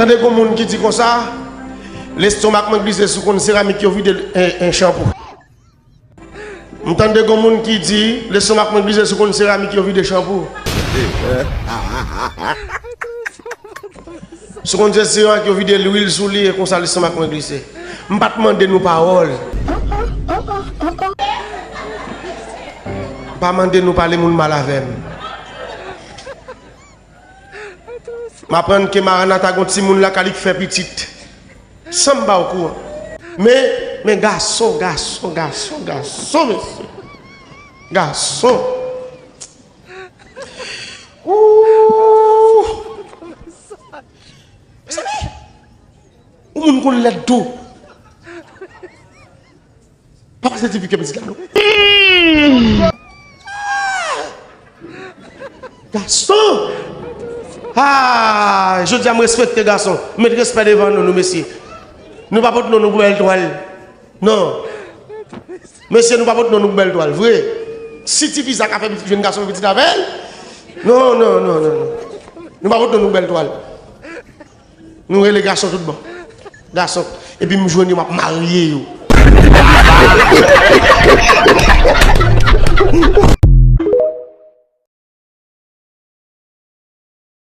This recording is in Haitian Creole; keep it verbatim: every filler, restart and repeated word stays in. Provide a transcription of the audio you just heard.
Tande gon moun ki di konsa, lestomak mwen glise sou konn seramik yo vide en, en chanpou. M tande gon moun ki di, lestomak mwen glise sou konn seramik yo vide chanpou. Sou konn se seramik yo vide lwil sou li, e konsa lestomak mwen glise. M pa t mande nou pawòl. M pa mande nou pale moun mal avè m. M aprann ke Maranata gon timoun lakay li k fè pitit. San m pa okouran. Men, men gason, gason, gason, gason, mesye. Gason. Ooh. Mezanmi. Yon moun konn lèd tou. Pa pase ti pike pitit la non. Gason! Ah, jodi a m respekte gason. M met respè devan non nou, mesye. Nou pa pot non nou pou bèl twal. Non. Mesye, nou pa pot non nou pou bèl twal, vre. Si ti fi sa ka fè pitit jèn gason pitit avè l, non, non, non, non, non. Nou pa pot non nou pou bèl twal. Nou rele gason tout bon. Gason. Epi m jwenn yo, m ap marye yo.